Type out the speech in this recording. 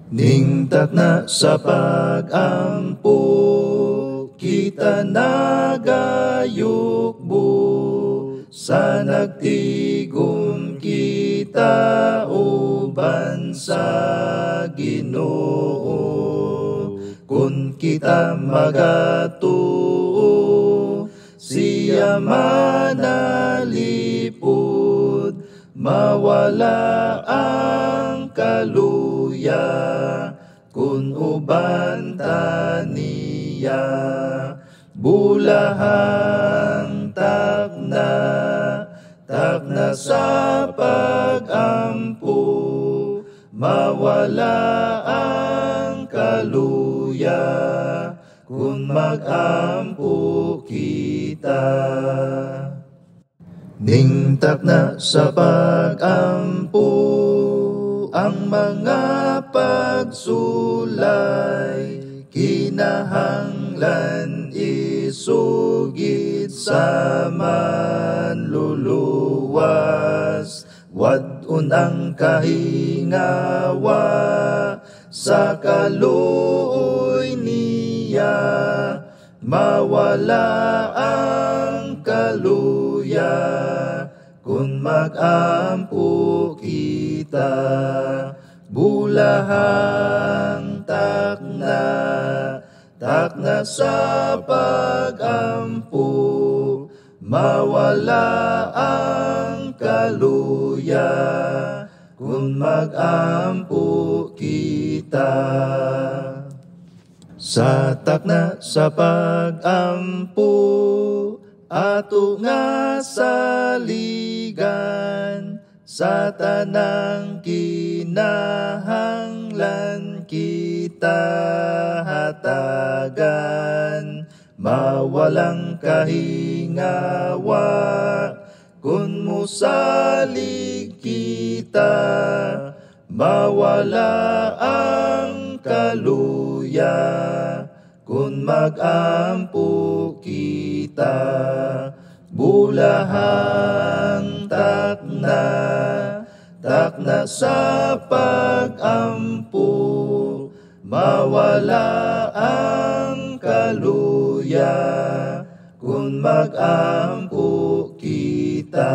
Ningtakna sa pag-ampo, kita nagayukbo, sa nagtigom kita uban sa Ginoo. Kung kita magatuo, siya manalipod, mawala ang kaluya kung uban ta niya. Bulahang takna, takna sa pag-ampo, mawala ang kaluya kung mag-ampo kita. Ningtakna sa pag-ampo ang mga pagsulay, kinahanglan isugid sa manluluwas. Wad-on ang kahingawa sa kaluoy niya, mawala ang kaluya kung mag-ampo kita. Bulahang takna, takna sa pag-ampo, mawala ang kaluya kung mag-ampo kita. Sa takna sa pag-ampo, ato nga saligan, sa tanang kinahanglan kita hatagan, mawalang kahingawa kung musalig kita, mawala ang kaluya kung mag-ampo kita. Bulahang takna, takna sa pag-ampo, mawala ang kaluya kung mag-ampo kita.